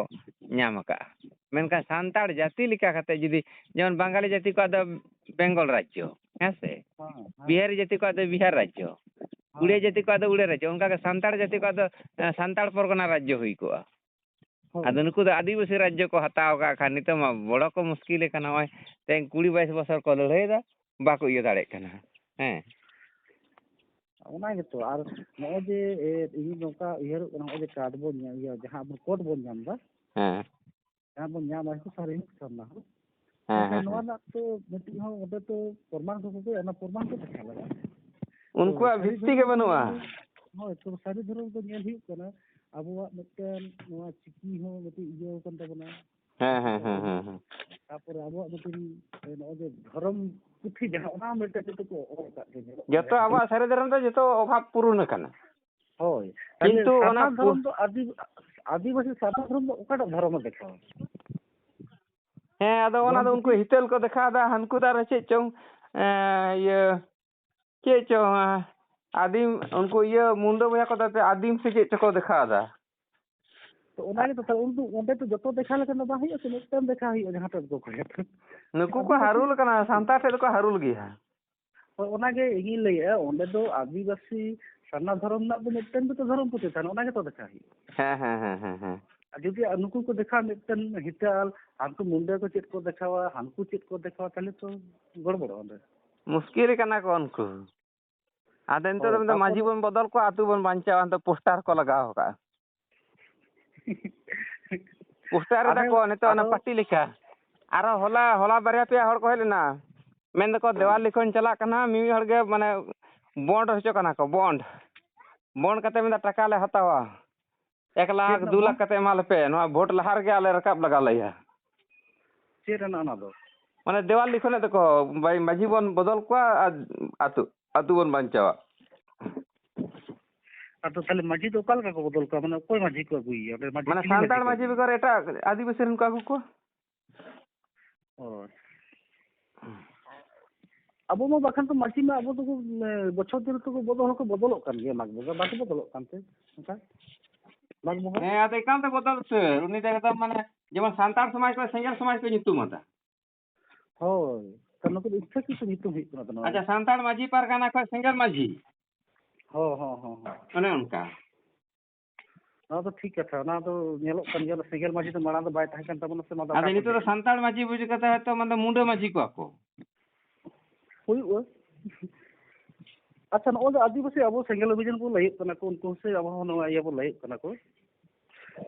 ᱧᱟᱢ ᱟᱠᱟᱫᱼᱟ᱾ ᱢᱮᱱᱠᱷᱟᱱ ᱥᱟᱱᱛᱟᱲ ᱡᱟᱹᱛᱤ ᱞᱮᱠᱟ ᱠᱟᱛᱮ ᱡᱩᱫᱤ, ᱡᱮᱢᱚᱱ ᱵᱟᱝᱜᱟᱞᱤ ᱡᱟᱹᱛᱤ ᱠᱚᱣᱟᱜ ᱫᱚ ᱵᱮᱝᱜᱚᱞ ᱨᱟᱡᱽᱡᱚ, ᱦᱮᱸ ᱥᱮ? ᱦᱮᱸ, ᱦᱮᱸ᱾ ᱵᱤᱦᱟᱨᱤ ᱡᱟᱹᱛᱤ ᱠᱚᱣᱟᱜ ᱫᱚ ᱵᱤᱦᱟᱨ ᱨᱟᱡᱽᱡᱚ, ᱦᱮᱸ᱾ ᱩᱲᱤᱭᱟ ᱡᱟᱹᱛᱤ ᱠᱚᱣᱟᱜ ᱫᱚ ᱩᱲᱤᱭᱟ ᱨᱟᱡᱽᱡᱚ, ᱚᱱᱠᱟ ᱜᱮ ᱥᱟᱱᱛᱟᱲ ᱡᱟᱹᱛᱤ ᱠᱚᱣᱟᱜ ᱫᱚ, ᱮ, ᱥᱟᱱᱛᱟᱲ ᱯᱚᱨᱜᱚᱱᱟ ᱨᱟᱡᱽᱡᱚ ᱦᱩᱭ ᱠᱚᱜᱼᱟ᱾ ᱦᱳᱭ᱾ ᱟᱫᱚ ᱱᱩᱠᱩ ᱫᱚ ᱟᱹᱫᱤᱵᱟᱹᱥᱤ ᱨᱟᱡᱽᱡᱚ ᱠᱚ ᱦᱟᱛᱟᱣ ᱟᱠᱟᱫ ᱠᱷᱟᱱ ᱱᱤᱛᱚᱜ ᱢᱟ ᱵᱚᱲᱚ ᱠᱚ ᱢᱩᱥᱠᱤᱞ ᱟᱠᱟᱱᱟ᱾ ᱱᱚᱜᱼᱚᱭ ᱛᱮᱦᱮᱧ ᱠᱩᱲᱤ ᱵᱟᱭᱤᱥ ᱵᱚᱪᱷᱚᱨ ᱠᱚ ᱞᱟᱹᱲᱦᱟᱹᱭᱮᱫᱟ, ᱵᱟᱠᱚ ᱤᱭᱟᱹ ᱫᱟᱲᱮᱭᱟᱜ ᱠᱟᱱᱟ᱾ ᱦᱮᱸ᱾ ᱚᱱᱟ ᱜᱮᱛᱚ᱾ ᱟᱨ ᱱᱚᱜᱼᱚᱭ ᱡᱮ, ᱮ, ᱤᱧ ᱱᱚᱝᱠᱟ ᱩᱭᱦᱟᱹᱨᱚᱜ ᱠᱟᱱᱟ, ᱱᱚᱜᱼᱚᱭ ᱡᱮ ᱠᱟᱨᱰ ᱵᱚᱱ ᱧᱟᱢ, ᱤᱭᱟᱹ, ᱡᱟᱦᱟᱸ ᱟᱵᱚ ᱠᱳᱰ ᱵᱚᱱ ᱧᱟᱢ ᱮᱫᱟ, ᱦᱮᱸ᱾ ᱡᱟᱦᱟᱸ ᱵᱚᱱ ᱧᱟᱢᱟ, ᱥᱟᱹᱨᱤ ᱥᱟᱨᱱᱟ ᱦᱚᱸ᱾ ᱦᱮᱸ, ᱢᱮᱱᱠᱷᱟᱱ ᱦᱮᱸ, ᱱᱚᱣᱟ ᱦᱮᱸ᱾ ᱨᱮᱱᱟᱜ ᱛᱚ ᱢᱤᱫᱴᱤᱡ ᱦᱚᱸ ᱚᱸᱰᱮ ᱛᱚ ᱯᱨᱚᱢᱟᱱ ᱠᱚ ᱠᱚᱜᱮ, ᱚᱱᱟ ᱯᱨᱚᱢᱟᱱ ᱠᱚ ᱫᱮᱠᱷᱟᱣ ᱞᱟᱜᱟᱜᱼᱟ᱾ ᱩᱱᱠᱩᱣᱟᱜ ᱛᱚ ᱥᱟᱹᱨᱤ ᱵᱷᱤᱛᱛᱤ ᱜᱮ ᱫᱷᱚᱨᱚᱢ ᱵᱟᱹᱱᱩᱜᱼᱟ᱾ ᱫᱚ, ᱦᱳᱭ, ᱛᱚ ᱥᱟᱹᱨᱤ ᱫᱷᱚᱨᱚᱢ ᱫᱚ ᱧᱮᱞ ᱦᱩᱭᱩᱜ ᱠᱟᱱᱟ, ᱟᱵᱚᱣᱟᱜ ᱢᱤᱫᱴᱮᱱ ᱱᱚᱣᱟ ᱪᱤᱠᱤ ᱦᱚᱸ ᱢᱤᱫᱴᱤᱡ ᱤᱭᱟᱹ ᱟᱠᱟᱱ ᱛᱟᱵᱚᱱᱟ᱾ ᱦᱮᱸ, ᱦᱮᱸ, ᱦᱮᱸ, ᱦᱮᱸ, ᱦᱮᱸ᱾ ᱛᱟᱯᱚᱨᱮ ᱟᱵᱚᱣᱟᱜ ᱢᱤᱫᱴᱮᱱ, ᱮ, ᱱᱚᱜᱼᱚᱭ ᱡᱮ ᱫᱷᱚᱨᱚᱢ ᱯᱩᱛᱷᱤ ᱡᱟᱦᱟᱸ, ᱚᱱᱟ ᱦᱚᱸ ᱢᱤᱫᱴᱮᱱ ᱡᱚᱛᱚ ᱠᱚ ᱚᱞ ᱟᱠᱟᱫ ᱜᱮ ᱧᱮᱞᱚᱜ ᱡᱚᱛᱚ ᱠᱟᱱᱟ᱾ ᱟᱵᱚᱣᱟᱜ ᱥᱟᱹᱨᱤ ᱫᱷᱚᱨᱚᱢ ᱫᱚ ᱡᱚᱛᱚ ᱚᱵᱷᱟᱵ ᱯᱩᱨᱩᱱ ᱟᱠᱟᱱᱟ᱾ ᱦᱳᱭ᱾ ᱠᱤᱱᱛᱩ ᱛᱟᱦᱞᱮ ᱚᱱᱟ ᱥᱟᱨᱱᱟ ᱯᱩ- ᱫᱷᱚᱨᱚᱢ ᱫᱚ ᱟᱹᱫᱤ-, ᱟᱹᱫᱤᱵᱟᱹᱥᱤ ᱥᱟᱨᱱᱟ ᱫᱷᱚᱨᱚᱢ ᱫᱚ ᱚᱠᱟᱴᱟᱜ ᱫᱷᱚᱨᱚᱢᱮ ᱫᱮᱠᱷᱟᱣᱟ? ᱦᱮᱸ, ᱟᱫᱚ ᱚᱱᱟ ᱫᱷᱚᱨᱚᱢ ᱫᱚ ᱩᱱᱠᱩ ᱯᱩᱛᱷᱤ? ᱦᱤᱛᱟᱹᱞ ᱠᱚ ᱫᱮᱠᱷᱟᱣ ᱮᱫᱟ, ᱦᱟᱱᱠᱩ ᱫᱚ ᱟᱨᱚ ᱪᱮᱫ ᱪᱚᱝ, ᱮᱸ, ᱤᱭᱟᱹ, ᱪᱮᱫ ᱪᱚᱝ, ᱮᱸ, ᱟᱹᱫᱤᱢ, ᱩᱱᱠᱩ ᱤᱭᱟᱹ ᱢᱩᱱᱰᱟᱹ ᱵᱚᱭᱦᱟ ᱠᱚ ᱫᱟᱛᱮ ᱟᱹᱫᱤᱢ ᱥᱮ ᱪᱮᱫ ᱪᱚᱠᱚ ᱫᱮᱠᱷᱟᱣ ᱮᱫᱟ᱾ ᱛᱚ ᱚᱱᱟ ᱜᱮᱛᱚ, ᱛᱟᱦᱞᱮ ᱩᱱᱠᱩ ᱚᱸᱰᱮ ᱫᱚ ᱡᱚᱛᱚ ᱫᱮᱠᱷᱟᱣ ᱞᱮᱠᱷᱟᱱ ᱫᱚ ᱵᱟᱝ ᱦᱩᱭᱩᱜᱼᱟ, ᱥᱮ ᱢᱤᱫᱴᱮᱱ ᱫᱮᱠᱷᱟᱣ ᱦᱩᱭᱩᱜᱼᱟ ᱡᱟᱦᱟᱸ ᱴᱷᱮᱱ ᱠᱚ ᱠᱚᱭᱟ᱾ ᱱᱩᱠᱩ ᱠᱚ ᱟᱹᱫᱤᱵᱟᱹᱥᱤ ᱦᱟᱨᱩᱞ ᱠᱟᱱᱟ, ᱥᱟᱱᱛᱟᱲ ᱴᱷᱮᱱ ᱫᱚᱠᱚ ᱦᱟᱨᱩᱞ ᱜᱮᱭᱟ᱾ ᱦᱳᱭ, ᱚᱱᱟᱜᱮ ᱤᱧᱤᱧ ᱞᱟᱹᱭᱮᱫᱼᱟ, ᱚᱸᱰᱮ ᱫᱚ ᱟᱹᱫᱤᱵᱟᱹᱥᱤ ᱥᱟᱨᱱᱟ ᱫᱷᱚᱨᱚᱢ ᱨᱮᱱᱟᱜ ᱫᱚ ᱢᱤᱫᱴᱮᱱ ᱜᱮᱛᱚ ᱫᱷᱚᱨᱚᱢ ᱯᱩᱛᱷᱤ ᱛᱟᱦᱮᱱᱟ, ᱚᱱᱟ ᱜᱮᱛᱚ ᱫᱮᱠᱷᱟᱣ ᱦᱩᱭᱩᱜᱼᱟ᱾ ᱦᱮᱸ, ᱦᱮᱸ, ᱦᱮᱸ, ᱦᱮᱸ, ᱦᱮᱸ᱾ ᱟᱨ ᱡᱩᱫᱤ ᱱᱩᱠᱩ ᱠᱚ ᱫᱮᱠᱷᱟᱣᱟ ᱢᱤᱫᱴᱮᱱ ᱦᱤᱛᱟᱹᱞ, ᱦᱟᱱᱠᱩ ᱢᱩᱱᱰᱟᱹ ᱠᱚ ᱪᱮᱫ ᱠᱚ ᱫᱮᱠᱷᱟᱣᱟ, ᱦᱟᱱᱠᱩ ᱪᱮᱫ ᱠᱚ ᱫᱮᱠᱷᱟᱣᱟ, ᱛᱟᱦᱞᱮ ᱛᱚ ᱜᱚᱲᱵᱚᱲᱚᱜᱼᱟ ᱚᱸᱰᱮ᱾ ᱢᱩᱥᱠᱤᱞ ᱠᱟᱱᱟ ᱠᱚ ᱩᱱᱠᱩ᱾ ᱟᱫᱚ ᱱᱤᱛᱚᱜ ᱫᱚ ᱦᱳᱭ, ᱢᱮᱱᱫᱟ ᱢᱟᱹᱡᱷᱤ ᱛᱟᱯᱚᱨᱮ ᱵᱚᱱ ᱵᱚᱫᱚᱞ ᱠᱚᱣᱟ, ᱟᱹᱛᱩ ᱵᱚᱱ ᱵᱟᱧᱪᱟᱣᱟ, ᱱᱤᱛᱚᱜ ᱯᱳᱥᱴᱟᱨ ᱠᱚ ᱞᱟᱜᱟᱣ ᱟᱠᱟᱫᱼᱟ᱾ ᱯᱳᱥᱴᱟᱨ ᱮᱫᱟ ᱟᱫᱚ, ᱠᱚ ᱱᱤᱛᱚᱜ ᱚᱱᱟ ᱟᱫᱚ ᱯᱟᱹᱴᱤ ᱞᱮᱠᱟ᱾ ᱟᱨᱚ ᱦᱚᱞᱟ, ᱦᱚᱞᱟ ᱵᱟᱨᱭᱟ ᱯᱮᱭᱟ ᱦᱚᱲ ᱠᱚ ᱦᱮᱡ ᱞᱮᱱᱟ, ᱢᱮᱱ ᱫᱟᱠᱚ ᱦᱮᱸ᱾ ᱫᱮᱣᱟᱞ ᱞᱤᱠᱷᱚᱱ ᱪᱟᱞᱟᱜ ᱠᱟᱱᱟ, ᱢᱤᱢᱤᱫ ᱦᱚᱲ ᱜᱮ ᱢᱟᱱᱮ ᱵᱚᱱᱰ ᱦᱚᱪᱚ ᱠᱟᱱᱟ ᱠᱚ, ᱵᱚᱱᱰ᱾ ᱵᱚᱱᱰ ᱠᱟᱛᱮ ᱢᱮᱱᱫᱟ ᱴᱟᱠᱟ ᱞᱮ ᱦᱟᱛᱟᱣᱟ, ᱮᱠ ᱞᱟᱠᱷ, ᱪᱮᱫ ᱨᱮᱱᱟᱜ ᱫᱩ ᱞᱟᱠᱷ ᱵᱚᱱᱰ? ᱠᱟᱛᱮ ᱮᱢᱟ ᱞᱮᱯᱮ, ᱱᱚᱣᱟ ᱵᱷᱳᱴ ᱞᱟᱦᱟ ᱨᱮᱜᱮ ᱟᱞᱮ ᱨᱟᱠᱟᱵ ᱞᱟᱜᱟᱣ ᱞᱮᱭᱟ᱾ ᱪᱮᱫ ᱨᱮᱱᱟᱜ ᱚᱱᱟ ᱫᱚ? ᱢᱟᱱᱮ ᱫᱮᱣᱟᱞ ᱞᱤᱠᱷᱚᱱᱮᱫ ᱫᱚᱠᱚ, ᱵᱟᱭ-, ᱢᱟᱹᱡᱷᱤ ᱵᱚᱱ ᱵᱚᱫᱚᱞ ᱠᱚᱣᱟ ᱟᱨ ᱟᱹᱛᱩ, ᱟᱹᱛᱩ ᱵᱚᱱ ᱵᱟᱧᱪᱟᱣᱟ᱾ ᱟᱫᱚ ᱛᱟᱦᱞᱮ ᱢᱟᱹᱡᱷᱤ ᱫᱚ ᱚᱠᱟ ᱞᱮᱠᱟ ᱠᱚ ᱵᱚᱫᱚᱞ ᱠᱚᱣᱟ? ᱢᱟᱱᱮ ᱚᱠᱚᱭ ᱢᱟᱹᱡᱷᱤ ᱠᱚ ᱟᱹᱜᱩᱭᱮᱭᱟ ᱚᱸᱰᱮ? ᱢᱟᱹᱡᱷᱤ ᱢᱟᱱᱮ ᱪᱤᱞᱤ ᱥᱟᱱᱛᱟᱲ ᱢᱟᱹᱡᱷᱤ ᱠᱚ ᱢᱟᱹᱡᱷᱤ ᱟᱹᱜᱩᱭᱮᱭᱟ? ᱵᱮᱜᱚᱨ ᱮᱴᱟᱜ ᱟᱹᱫᱤᱵᱟᱹᱥᱤ ᱨᱮᱱ ᱠᱚ ᱟᱹᱜᱩ ᱠᱚᱣᱟ? ᱚ᱾ ᱟᱵᱚ ᱢᱟ ᱵᱟᱠᱷᱟᱱ ᱛᱚ ᱢᱟᱹᱡᱷᱤ ᱢᱟ ᱟᱵᱚ ᱫᱚᱠᱚ, ᱮ, ᱵᱚᱪᱷᱚᱨ ᱫᱤᱱ ᱨᱮ ᱛᱚᱠᱚ ᱵᱚᱫᱚᱞ ᱦᱚᱸᱠᱚ ᱵᱚᱫᱚᱞᱚᱜ ᱠᱟᱱ ᱜᱮᱭᱟ ᱢᱟᱜᱽ ᱵᱚᱸᱜᱟ, ᱵᱟᱠᱚ ᱵᱚᱫᱚᱞᱚᱜ ᱠᱟᱱᱛᱮ ᱚᱱᱠᱟ? ᱢᱟᱜᱽ ᱵᱚᱸᱜᱟ? ᱦᱮᱸ, ᱟᱫᱚ ᱮᱠᱟᱞ ᱛᱮ ᱵᱚᱫᱚᱞ ᱩᱛᱟᱹᱨ᱾ ᱩᱱᱤ ᱫᱚ ᱮᱠᱫᱚᱢ ᱢᱟᱱᱮ ᱡᱮᱢᱚᱱ ᱥᱟᱱᱛᱟᱲ ᱥᱚᱢᱟᱡᱽ ᱠᱚ ᱥᱮᱸᱜᱮᱞ ᱥᱚᱢᱟᱡᱽ ᱠᱚ ᱧᱩᱛᱩᱢ ᱟᱫᱟ᱾ ᱦᱳᱭ, ᱛᱚ ᱱᱩᱠᱩ ᱫᱚ ᱤᱪᱪᱷᱟᱹᱠᱨᱤᱛᱚ ᱧᱩᱛᱩᱢ ᱦᱩᱭᱩᱜ ᱠᱟᱱᱟ ᱛᱚ ᱱᱚᱣᱟ ᱟᱪᱪᱷᱟ, ᱫᱚ᱾ ᱥᱟᱱᱛᱟᱲ ᱢᱟᱹᱡᱷᱤ ᱯᱟᱨᱜᱟᱱᱟ ᱠᱷᱚᱱ ᱥᱮᱸᱜᱮᱞ ᱢᱟᱹᱡᱷᱤ᱾ ᱦᱚᱸ, ᱦᱚᱸ, ᱦᱚᱸ, ᱦᱚᱸ᱾ ᱚᱱᱮ ᱚᱱᱠᱟ᱾ ᱱᱚᱣᱟ ᱫᱚ ᱴᱷᱤᱠ ᱠᱟᱛᱷᱟ, ᱚᱱᱟ ᱫᱚ ᱧᱮᱞᱚᱜ ᱠᱟᱱ ᱜᱮᱭᱟ᱾ ᱚᱱᱟ ᱥᱮᱸᱜᱮᱞ ᱢᱟᱹᱡᱷᱤ ᱫᱚ ᱢᱟᱲᱟᱝ ᱫᱚ ᱵᱟᱭ ᱛᱟᱦᱮᱸ ᱠᱟᱱ ᱛᱟᱵᱚᱱᱟ ᱥᱮ, ᱚᱱᱟ ᱫᱚ ᱟᱫᱚ ᱚᱠᱟ ᱱᱤᱛᱚᱜ ᱫᱚ ᱠᱷᱚᱱ ᱥᱟᱱᱛᱟᱲ ᱢᱟᱹᱡᱷᱤ ᱵᱩᱡᱽ ᱠᱟᱛᱮ ᱦᱚᱭᱛᱳ ᱢᱟᱱᱮ ᱢᱩᱰᱟᱹ ᱢᱟᱹᱡᱷᱤ ᱠᱚᱣᱟ ᱠᱚ᱾ ᱦᱩᱭᱩᱜᱼᱟ᱾ ᱟᱪᱪᱷᱟ, ᱱᱚᱜᱼᱚᱭ ᱡᱮ ᱟᱹᱫᱤᱵᱟᱹᱥᱤ ᱟᱵᱚ ᱥᱮᱸᱜᱮᱞ ᱚᱵᱷᱤᱡᱟᱱ ᱠᱚ ᱞᱟᱹᱭᱮᱫ ᱠᱟᱱᱟ ᱠᱚ, ᱩᱱᱠᱩ ᱦᱚᱸ ᱥᱮ ᱟᱵᱚ ᱦᱚᱸ ᱱᱚᱣᱟ ᱤᱭᱟᱹ ᱵᱚ ᱞᱟᱹᱭᱮᱫ ᱠᱟᱱᱟ ᱠᱚ,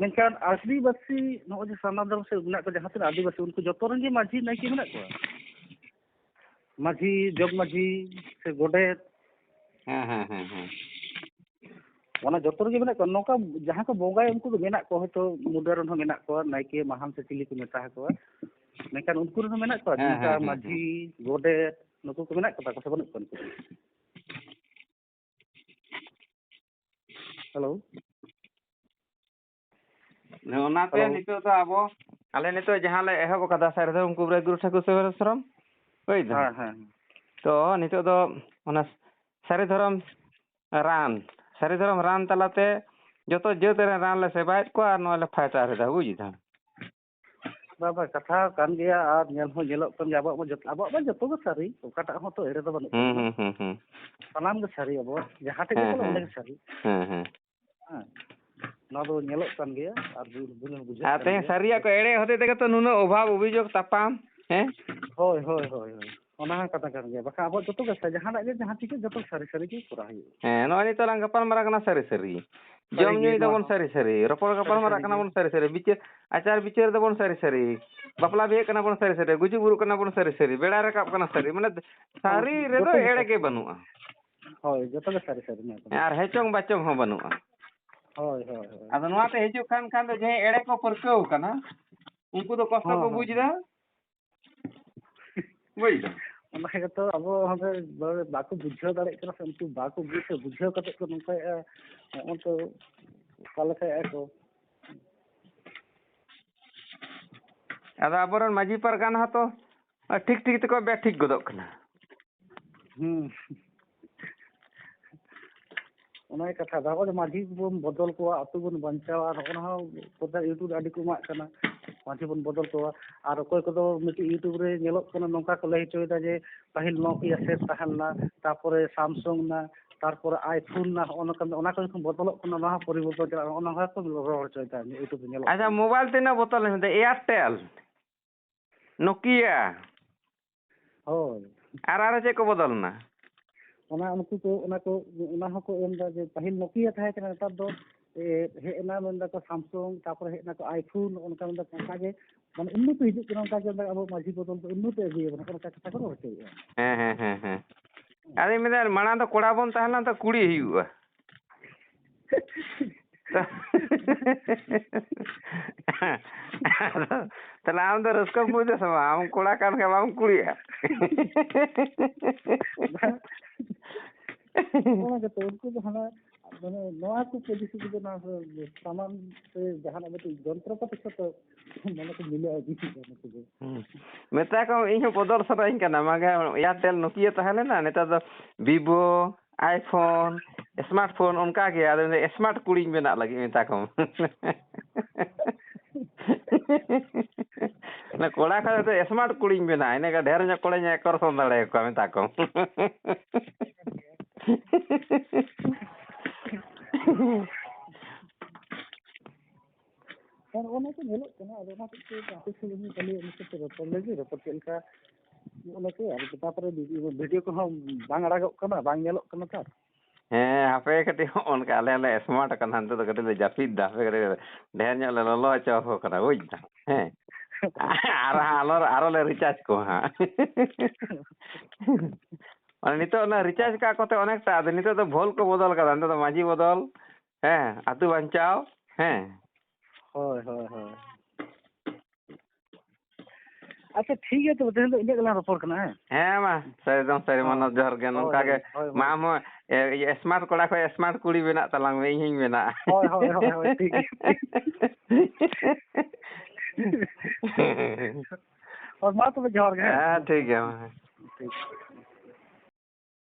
ᱢᱮᱱᱠᱷᱟᱱ ᱟᱹᱫᱤᱵᱟᱹᱥᱤ ᱱᱚᱜᱼᱚᱭ ᱡᱮ ᱥᱟᱨᱱᱟ ᱫᱷᱚᱨᱚᱢ ᱥᱮ ᱢᱮᱱᱟᱜ ᱠᱚ ᱡᱟᱦᱟᱸ ᱛᱤᱱᱟᱹᱜ ᱟᱹᱫᱤᱵᱟᱹᱥᱤ, ᱩᱱᱠᱩ ᱡᱚᱛᱚ ᱨᱮᱱ ᱜᱮ ᱢᱟᱹᱡᱷᱤ ᱱᱟᱭᱠᱮ ᱢᱮᱱᱟᱜ ᱠᱚᱣᱟ? ᱢᱟᱹᱡᱷᱤ, ᱡᱚᱜᱽ ᱢᱟᱹᱡᱷᱤ ᱥᱮ ᱜᱚᱰᱮᱛ, ᱦᱮᱸ, ᱦᱮᱸ, ᱦᱮᱸ, ᱦᱮᱸ᱾ ᱚᱱᱟ ᱡᱚᱛᱚ ᱨᱮᱜᱮ ᱢᱮᱱᱟᱜ ᱠᱚᱣᱟ᱾ ᱱᱚᱝᱠᱟ ᱡᱟᱦᱟᱸ ᱠᱚ ᱵᱚᱸᱜᱟᱭᱟ, ᱩᱱᱠᱩ ᱫᱚ ᱢᱮᱱᱟᱜ ᱠᱚᱣᱟ, ᱦᱚᱭᱛᱳ ᱢᱩᱰᱟᱹ ᱨᱮᱱ ᱦᱚᱸ ᱢᱮᱱᱟᱜ ᱠᱚᱣᱟ, ᱱᱟᱭᱠᱮ, ᱢᱟᱦᱟᱱ ᱥᱮ ᱪᱤᱞᱤ ᱠᱚ ᱢᱮᱛᱟ ᱠᱚᱣᱟ, ᱢᱮᱱᱠᱷᱟᱱ ᱩᱱᱠᱩ ᱨᱮᱱ ᱦᱚᱸ ᱢᱮᱱᱟᱜ ᱠᱚᱣᱟ᱾ ᱦᱮᱸ, ᱱᱚᱝᱠᱟ ᱦᱮᱸ, ᱦᱮᱸ, ᱢᱟᱹᱡᱷᱤ, ᱦᱮᱸ᱾ ᱜᱚᱰᱮᱛ, ᱱᱩᱠᱩ ᱠᱚ ᱢᱮᱱᱟᱜ ᱠᱚᱛᱟ ᱠᱚᱣᱟ ᱥᱮ ᱵᱟᱹᱱᱩᱜ ᱠᱚᱣᱟ ᱱᱩᱠᱩ ᱫᱚ? ᱦᱮᱞᱳ᱾ ᱚᱱᱟᱛᱮ ᱦᱮᱞᱳ᱾ ᱱᱤᱛᱚᱜ ᱫᱚ ᱟᱵᱚ, ᱟᱞᱮ ᱱᱤᱛᱚᱜ ᱡᱟᱦᱟᱸ ᱞᱮ ᱮᱦᱚᱵ ᱟᱠᱟᱫᱟ, ᱥᱟᱹᱨᱤ ᱫᱷᱚᱨᱚᱢ ᱠᱩᱵᱨᱟᱹ ᱜᱩᱨᱩ ᱴᱷᱟᱹᱠᱩᱨ ᱥᱮᱵᱟ ᱟᱥᱨᱚᱢ, ᱵᱩᱡᱽ ᱫᱟᱢ? ᱦᱮᱸ, ᱦᱮᱸ᱾ ᱛᱚ ᱱᱤᱛᱚᱜ ᱫᱚ ᱚᱱᱟ ᱥᱟᱹᱨᱤ ᱫᱷᱚᱨᱚᱢ ᱨᱟᱱ, ᱥᱟᱹᱨᱤ ᱫᱷᱚᱨᱚᱢ ᱨᱟᱱ ᱛᱟᱞᱟᱛᱮ ᱡᱚᱛᱚ ᱡᱟᱹᱛ ᱨᱮᱱ ᱨᱟᱱ ᱞᱮ ᱥᱮᱵᱟᱭᱮᱫ ᱠᱚᱣᱟ ᱟᱨ ᱱᱚᱣᱟ ᱞᱮ ᱯᱷᱟᱭᱴᱟᱨ ᱮᱫᱟ, ᱵᱩᱡᱽ ᱫᱟᱢ? ᱵᱟᱝ, ᱵᱟᱝ, ᱠᱟᱛᱷᱟ ᱠᱟᱱ ᱜᱮᱭᱟ ᱟᱨ ᱧᱮᱞ ᱦᱚᱸ ᱧᱮᱞᱚᱜ ᱠᱟᱱ ᱜᱮᱭᱟ᱾ ᱟᱵᱚᱣᱟᱜ ᱢᱟ ᱡᱚᱛᱚ, ᱟᱵᱚᱣᱟᱜ ᱢᱟ ᱡᱚᱛᱚ ᱜᱮ ᱥᱟᱹᱨᱤ, ᱚᱠᱟᱴᱟᱜ ᱦᱚᱸ ᱛᱚ ᱮᱲᱮ ᱫᱚ ᱵᱟᱹᱱᱩᱜ ᱦᱩᱸ, ᱛᱟᱵᱚᱱᱟ᱾ ᱦᱩᱸ, ᱦᱩᱸ, ᱦᱩᱸ᱾ ᱥᱟᱱᱟᱢ ᱜᱮ ᱥᱟᱹᱨᱤ, ᱟᱵᱚᱣᱟᱜ ᱡᱟᱦᱟᱸ ᱴᱷᱮᱡ ᱜᱮ ᱦᱮᱸ, ᱪᱟᱞᱟᱜ, ᱦᱮᱸ᱾ ᱚᱸᱰᱮ ᱜᱮ ᱥᱟᱹᱨᱤ᱾ ᱦᱮᱸ, ᱦᱮᱸ᱾ ᱦᱮᱸ, ᱱᱚᱣᱟ ᱫᱚ ᱧᱮᱞᱚᱜ ᱠᱟᱱ ᱜᱮᱭᱟ ᱟᱨ ᱵᱩ-, ᱵᱩᱡᱷᱟᱹᱣ ᱵᱩᱡᱷᱟᱹᱜ ᱟᱨ ᱠᱟᱱ ᱛᱮᱦᱮᱧ ᱜᱮᱭᱟ᱾ ᱥᱟᱹᱨᱤᱭᱟᱜ ᱠᱚ ᱮᱲᱮ ᱦᱚᱛᱮᱡ ᱛᱮᱜᱮ ᱛᱚ ᱱᱩᱱᱟᱹᱜ ᱚᱵᱷᱟᱵᱽ, ᱚᱵᱷᱤᱡᱳᱜᱽ, ᱛᱟᱯᱟᱢ, ᱦᱮᱸ? ᱦᱳᱭ, ᱦᱳᱭ, ᱦᱳᱭ, ᱦᱳᱭ᱾ ᱚᱱᱟ ᱦᱚᱸ ᱠᱟᱛᱷᱟ ᱠᱟᱱ ᱜᱮᱭᱟ᱾ ᱵᱟᱠᱷᱟᱱ ᱟᱵᱚᱣᱟᱜ ᱡᱚᱛᱚ ᱜᱮ ᱥᱟ-, ᱡᱟᱦᱟᱱᱟᱜ ᱜᱮ ᱡᱟᱦᱟᱸ ᱪᱤᱠᱟᱹ ᱡᱚᱛᱚ ᱥᱟᱹᱨᱤ ᱥᱟᱹᱨᱤ ᱜᱮ ᱠᱚᱨᱟᱣ ᱦᱩᱭᱩᱜᱼᱟ᱾ ᱦᱮᱸ, ᱱᱚᱜᱼᱚᱭ ᱱᱤᱛᱚᱜ ᱞᱟᱝ ᱜᱟᱯᱟᱞ ᱢᱟᱨᱟᱜ ᱠᱟᱱᱟ ᱥᱟᱹᱨᱤ ᱥᱟᱹᱨᱤ᱾ ᱥᱟᱹᱨᱤ ᱡᱚᱢ ᱜᱮ, ᱧᱩᱭ ᱱᱚᱣᱟ ᱫᱟᱵᱚᱱ ᱦᱚᱸ ᱥᱟᱹᱨᱤ ᱥᱟᱹᱨᱤ, ᱨᱚᱯᱚᱲ ᱜᱟᱯᱟᱞ ᱥᱟᱹᱨᱤ ᱢᱟᱨᱟᱜ ᱥᱟᱹᱨᱤ ᱠᱟᱱᱟ ᱜᱮ᱾ ᱵᱚᱱ ᱥᱟᱹᱨᱤ ᱥᱟᱹᱨᱤ, ᱵᱤᱪᱟᱹᱨ ᱟᱪᱟᱨ ᱵᱤᱪᱟᱹᱨ ᱫᱟᱵᱚᱱ ᱥᱟᱹᱨᱤ ᱥᱟᱹᱨᱤ, ᱵᱟᱯᱞᱟ ᱵᱤᱦᱟᱹᱜ ᱠᱟᱱᱟ ᱵᱚᱱ ᱥᱟᱹᱨᱤ ᱥᱟᱹᱨᱤ, ᱜᱩᱡᱩᱜ ᱵᱩᱨᱩᱜ ᱠᱟᱱᱟ ᱵᱚᱱ ᱥᱟᱹᱨᱤ ᱥᱟᱹᱨᱤ, ᱵᱮᱲᱟᱭ ᱨᱟᱠᱟᱵ ᱠᱟᱱᱟ ᱥᱟᱹᱨᱤ, ᱢᱟᱱᱮ ᱥᱟᱹᱨᱤ ᱦᱳᱭ, ᱨᱮᱫᱚ ᱡᱚᱛᱚ ᱜᱮ ᱮᱲᱮ ᱥᱟᱹᱨᱤ᱾ ᱜᱮ ᱵᱟᱹᱱᱩᱜᱼᱟ᱾ ᱦᱳᱭ, ᱡᱚᱛᱚ ᱜᱮ ᱥᱟᱹᱨᱤ ᱥᱟᱹᱨᱤ ᱱᱚᱣᱟ ᱠᱚᱫᱚ᱾ ᱟᱨ ᱦᱮᱪᱚᱝ ᱵᱟᱪᱚᱝ ᱦᱚᱸ ᱵᱟᱹᱱᱩᱜᱼᱟ᱾ ᱦᱳᱭ, ᱦᱳᱭ, ᱦᱳᱭ᱾ ᱟᱫᱚ ᱱᱚᱣᱟᱛᱮ ᱦᱤᱡᱩᱜ ᱠᱟᱱ, ᱠᱷᱟᱱ ᱫᱚ ᱡᱟᱦᱟᱸᱭ ᱮᱲᱮ ᱠᱚ ᱯᱟᱹᱨᱠᱟᱹᱣ ᱠᱟᱱᱟ, ᱩᱱᱠᱩ ᱫᱚ ᱠᱚᱥᱴᱚ ᱦᱚᱸ, ᱠᱚ ᱦᱚᱸ, ᱵᱩᱡᱽ ᱮᱫᱟ᱾ ᱦᱚᱸ᱾ ᱵᱩᱡᱽ ᱫᱟᱢ? ᱚᱱᱟ ᱜᱮᱛᱚ ᱟᱵᱚ ᱦᱟᱸᱰᱮ ᱵᱟ-, ᱵᱟᱠᱚ ᱵᱩᱡᱷᱟᱹᱣ ᱫᱟᱲᱮᱭᱟᱜ ᱠᱟᱱᱟ ᱥᱮ, ᱩᱱᱠᱩ ᱵᱟᱠᱚ ᱵᱩᱡᱷᱟᱹᱣ, ᱵᱩᱡᱷᱟᱹᱣ ᱠᱟᱛᱮ ᱠᱚ ᱱᱚᱝᱠᱟᱭᱮᱫᱼᱟ᱾ ᱱᱚᱜᱼᱚᱭ ᱛᱚ ᱚᱠᱟ ᱞᱮᱠᱟᱭᱮᱫᱼᱟ ᱠᱚ᱾ ᱟᱫᱚ ᱟᱵᱚᱨᱮᱱ ᱢᱟᱹᱡᱷᱤ ᱯᱟᱨᱜᱟᱱᱟ ᱦᱚᱸᱛᱚ ᱴᱷᱤᱠ ᱴᱷᱤᱠ ᱛᱮᱠᱚ ᱵᱮᱴᱷᱤᱠ ᱜᱚᱫᱚᱜ ᱠᱟᱱᱟ᱾ ᱦᱩᱸ᱾ ᱚᱱᱟ ᱜᱮ ᱠᱟᱛᱷᱟ ᱫᱚ, ᱟᱵᱚ ᱫᱚ ᱢᱟᱹᱡᱷᱤ ᱵᱚᱱ ᱵᱚᱫᱚᱞ ᱠᱚᱣᱟ, ᱟᱹᱛᱩ ᱵᱚᱱ ᱵᱟᱧᱪᱟᱣᱟ, ᱱᱚᱜᱼᱚ ᱱᱚᱣᱟ ᱦᱚᱸ ᱯᱨᱚᱪᱟᱨ YouTube ᱨᱮ ᱟᱹᱰᱤ ᱠᱚ ᱮᱢᱟᱜ ᱠᱟᱱᱟ, ᱢᱟᱹᱡᱷᱤ ᱵᱚᱱ ᱵᱚᱫᱚᱞ ᱠᱚᱣᱟ᱾ ᱟᱨ ᱚᱠᱚᱭ ᱠᱚᱫᱚ ᱢᱤᱫᱴᱤᱡ YouTube ᱨᱮ ᱧᱮᱞᱚᱜ ᱠᱟᱱᱟ, ᱱᱚᱝᱠᱟ ᱠᱚ ᱞᱟᱹᱭ ᱦᱚᱪᱚᱭᱮᱫᱟ ᱡᱮ ᱯᱟᱹᱦᱤᱞ ᱱᱚᱣᱟ ᱠᱚ ᱟᱥᱮᱨ ᱛᱟᱦᱮᱸ ᱞᱮᱱᱟ, ᱛᱟᱨᱯᱚᱨᱮ ᱥᱟᱢᱥᱩᱝ ᱮᱱᱟ, ᱛᱟᱨᱯᱚᱨᱮ ᱟᱭᱯᱷᱳᱱ ᱨᱮᱱᱟᱜ ᱦᱚᱸᱜᱼᱚ ᱱᱚᱝᱠᱟ, ᱚᱱᱟ ᱠᱚ ᱡᱚᱠᱷᱚᱱ ᱵᱚᱫᱚᱞᱚᱜ ᱠᱟᱱᱟ, ᱚᱱᱟ ᱦᱚᱸ ᱯᱚᱨᱤᱵᱚᱨᱛᱚᱱ ᱪᱟᱞᱟᱜ ᱠᱟᱱᱟ, ᱚᱱᱟ ᱦᱚᱸ ᱠᱚ ᱨᱚᱲ ᱦᱚᱪᱚᱭᱮᱫᱟ YouTube ᱨᱮ ᱧᱮᱞᱚᱜ ᱟᱪᱪᱷᱟ, ᱠᱟᱱᱟ᱾ ᱢᱳᱵᱟᱭᱤᱞ ᱛᱤᱱᱟᱹᱜ ᱵᱚᱫᱚᱞ ᱮᱱ ᱛᱟᱭᱟ? Airtel, Nokia, ᱦᱳᱭ᱾ ᱟᱨ ᱟᱨᱚ ᱪᱮᱫ ᱠᱚ ᱵᱚᱫᱚᱞ ᱮᱱᱟ? ᱚᱱᱟ ᱩᱱᱠᱩ ᱠᱚ, ᱚᱱᱟ ᱠᱚ, ᱚᱱᱟ ᱦᱚᱸᱠᱚ ᱮᱢ ᱮᱫᱟ ᱡᱮ ᱯᱟᱹᱦᱤᱞ Nokia ᱛᱟᱦᱮᱸ ᱠᱟᱱᱟ, ᱱᱮᱛᱟᱨ ᱫᱚ, ᱮ, ᱦᱮᱡ ᱮᱱᱟ, ᱢᱮᱱ ᱫᱟᱠᱚ Samsung, ᱛᱟᱨᱯᱚᱨᱮ ᱦᱮᱡ ᱮᱱᱟ ᱠᱚ iPhone, ᱚᱱᱠᱟ ᱢᱮᱱ ᱫᱟᱠᱚ, ᱚᱱᱠᱟ ᱜᱮ ᱢᱟᱱᱮ ᱩᱱᱱᱚᱛᱤ ᱦᱤᱡᱩᱜ ᱠᱟᱱᱟ, ᱚᱱᱠᱟ ᱜᱮ ᱟᱵᱚ ᱢᱟᱹᱡᱷᱤ ᱵᱚᱫᱚᱞ ᱫᱚ ᱩᱱᱱᱚᱛᱤ ᱟᱹᱜᱩᱭᱟᱵᱚᱱ, ᱚᱱᱠᱟ ᱠᱟᱛᱷᱟ ᱠᱚ ᱨᱚᱲ ᱦᱚᱪᱚᱭᱮᱫᱼᱟ᱾ ᱦᱮᱸ, ᱦᱮᱸ, ᱦᱮᱸ, ᱦᱮᱸ᱾ ᱟᱫᱚᱧ ᱢᱮᱱᱫᱟ, ᱢᱟᱲᱟᱝ ᱫᱚ ᱠᱚᱲᱟ ᱵᱚᱱ ᱛᱟᱦᱮᱸ ᱞᱮᱱ ᱛᱚ ᱠᱩᱲᱤ ᱦᱩᱭᱩᱜᱼᱟ᱾ ᱛᱟᱦᱞᱮ ᱟᱢ ᱫᱚ ᱨᱟᱹᱥᱠᱟᱹᱢ ᱵᱩᱡᱟ ᱥᱮ ᱵᱟᱝ? ᱟᱢ ᱠᱚᱲᱟ ᱠᱟᱱ ᱠᱷᱟᱱ ᱵᱟᱢ ᱠᱩᱲᱤᱜᱼᱟ? ᱚᱱᱟ ᱜᱮᱛᱚ, ᱩᱱᱠᱩ ᱫᱚ ᱦᱟᱱᱟ, ᱢᱟᱱᱮ, ᱱᱚᱣᱟ ᱠᱚ ᱯᱚᱡᱤᱥᱚᱱ ᱨᱮᱫᱚ, ᱱᱚᱣᱟ ᱥᱟᱢᱟᱱ ᱥᱮ ᱡᱟᱦᱟᱱᱟᱜ ᱢᱤᱫᱴᱤᱡ ᱡᱚᱱᱛᱨᱚᱯᱟᱛᱤ ᱥᱟᱶ ᱛᱚ ᱢᱚᱱᱮ ᱠᱚ ᱢᱤᱞᱟᱹᱣ ᱤᱫᱤ ᱠᱮᱫᱟ ᱱᱩᱠᱩ ᱫᱚ᱾ ᱦᱩᱸ᱾ ᱢᱮᱛᱟ ᱠᱚᱢ, ᱤᱧ ᱦᱚᱸ ᱵᱚᱫᱚᱞ ᱥᱟᱱᱟᱧ ᱠᱟᱱᱟ᱾ ᱢᱟᱜᱮ Airtel, Nokia ᱛᱟᱦᱮᱸ ᱞᱮᱱᱟ, ᱱᱮᱛᱟᱨ ᱫᱚ Vivo, iPhone, smartphone ᱚᱱᱠᱟ ᱜᱮ᱾ ᱟᱫᱚ ᱢᱮᱱᱫᱟ, smart ᱠᱩᱲᱤᱧ ᱵᱮᱱᱟᱜ ᱞᱟᱹᱜᱤᱫ, ᱢᱮᱛᱟ ᱠᱚᱢ᱾ ᱚᱱᱟ ᱠᱚᱲᱟ ᱠᱷᱚᱱ ᱫᱚ smart ᱠᱩᱲᱤᱧ ᱵᱮᱱᱟᱜᱼᱟ, ᱤᱱᱟᱹ ᱠᱷᱟᱱ ᱰᱷᱮᱨ ᱧᱚᱜ ᱠᱚᱲᱟᱧ ᱟᱠᱚᱨᱥᱚᱱ ᱫᱟᱲᱮᱭᱟᱠᱚᱣᱟ, ᱢᱮᱛᱟ ᱠᱚᱢ᱾ ᱟᱨ ᱚᱱᱟ ᱠᱚ ᱧᱮᱞᱚᱜ ᱠᱟᱱᱟ, ᱟᱫᱚ ᱚᱱᱟ ᱦᱚᱛᱮᱡ ᱛᱮ ᱟᱯᱮ ᱥᱮᱫ ᱨᱮᱱ ᱠᱷᱟᱹᱞᱤ ᱩᱱᱠᱩ ᱥᱟᱛᱮ ᱨᱚᱯᱚᱲ ᱞᱮᱜᱮ, ᱨᱚᱯᱚᱲ ᱪᱮᱫ ᱞᱮᱠᱟ, ᱚᱱᱟ ᱠᱚ᱾ ᱟᱨ ᱛᱟᱨᱯᱚᱨᱮ ᱵᱷᱤᱰᱤᱭᱳ ᱠᱚᱦᱚᱸ ᱵᱟᱝ ᱟᱲᱟᱜᱚᱜ ᱠᱟᱱᱟ, ᱵᱟᱝ ᱧᱮᱞᱚᱜ ᱠᱟᱱᱟ ᱛᱚ᱾ ᱦᱮᱸ, ᱦᱟᱯᱮ ᱠᱟᱹᱴᱤᱡ, ᱦᱚᱸᱜᱼᱚ ᱱᱚᱝᱠᱟ ᱟᱞᱮ ᱦᱚᱸᱞᱮ smart ᱟᱠᱟᱱᱟ, ᱱᱤᱛᱚᱜ ᱫᱚ ᱠᱟᱹᱴᱤᱡ ᱞᱮ ᱡᱟᱹᱯᱤᱫ ᱫᱟ, ᱦᱟᱯᱮ ᱠᱟᱹᱴᱤᱡ ᱰᱷᱮᱨ ᱧᱚᱜ ᱞᱮ ᱞᱚᱞᱚ ᱦᱚᱪᱚ ᱟᱠᱚ ᱠᱟᱱᱟ, ᱵᱩᱡᱽ ᱫᱟᱢ, ᱦᱮᱸ᱾ ᱟᱨ ᱦᱟᱸᱜ ᱟᱞᱚ, ᱟᱨᱚ ᱞᱮ recharge ᱠᱚᱣᱟ ᱦᱟᱸᱜ᱾ ᱢᱟᱱᱮ ᱱᱤᱛᱚᱜ ᱚᱱᱟ recharge ᱠᱟᱜ ᱠᱚᱛᱮ ᱚᱱᱮᱠᱴᱟ, ᱟᱫᱚ ᱱᱤᱛᱚᱜ ᱫᱚ ᱵᱷᱳᱞ ᱠᱚ ᱵᱚᱫᱚᱞ ᱠᱟᱫᱟ, ᱱᱤᱛᱚᱜ ᱫᱚ ᱢᱟᱹᱡᱷᱤ ᱵᱚᱫᱚᱞ, ᱦᱮᱸ, ᱟᱹᱛᱩ ᱵᱟᱧᱪᱟᱣ, ᱦᱮᱸ᱾ ᱦᱳᱭ, ᱦᱳᱭ, ᱦᱳᱭ᱾ ᱟᱪᱪᱷᱟ, ᱴᱷᱤᱠ ᱜᱮᱭᱟ ᱛᱚᱵᱮ, ᱛᱮᱦᱮᱧ ᱫᱚ ᱤᱱᱟᱹᱜ ᱜᱮᱞᱟᱝ ᱨᱚᱯᱚᱲ ᱠᱟᱱᱟ, ᱦᱮᱸ? ᱦᱮᱸ, ᱢᱟ, ᱥᱟᱹᱨᱤ ᱫᱚ ᱥᱟᱹᱨᱤ, ᱦᱳᱭ᱾ ᱢᱟᱱᱚᱛ ᱡᱚᱦᱟᱨ ᱜᱮ᱾ ᱦᱳᱭ, ᱱᱚᱝᱠᱟ ᱦᱳᱭ, ᱜᱮ, ᱦᱳᱭ, ᱢᱟ, ᱦᱳᱭ᱾ ᱟᱢ ᱦᱚᱸ, ᱮ, ᱤᱭᱟᱹ, smart ᱠᱚᱲᱟ ᱠᱷᱚᱱ smart ᱠᱩᱲᱤ ᱵᱮᱱᱟᱜ ᱛᱟᱞᱟᱝ ᱢᱮ, ᱤᱧ ᱦᱚᱸᱧ ᱵᱮᱱᱟᱜᱼᱟ᱾ ᱦᱳᱭ, ᱦᱳᱭ, ᱦᱳᱭ, ᱦᱳᱭ, ᱴᱷᱤᱠ ᱜᱮᱭᱟ, ᱴᱷᱤᱠ᱾ ᱦᱳᱭ, ᱢᱟ ᱛᱚᱵᱮ, ᱡᱚᱦᱟᱨ ᱜᱮ, ᱦᱮᱸ? ᱦᱮᱸ, ᱴᱷᱤᱠ ᱜᱮᱭᱟ, ᱢᱟ᱾ ᱴᱷᱤᱠ᱾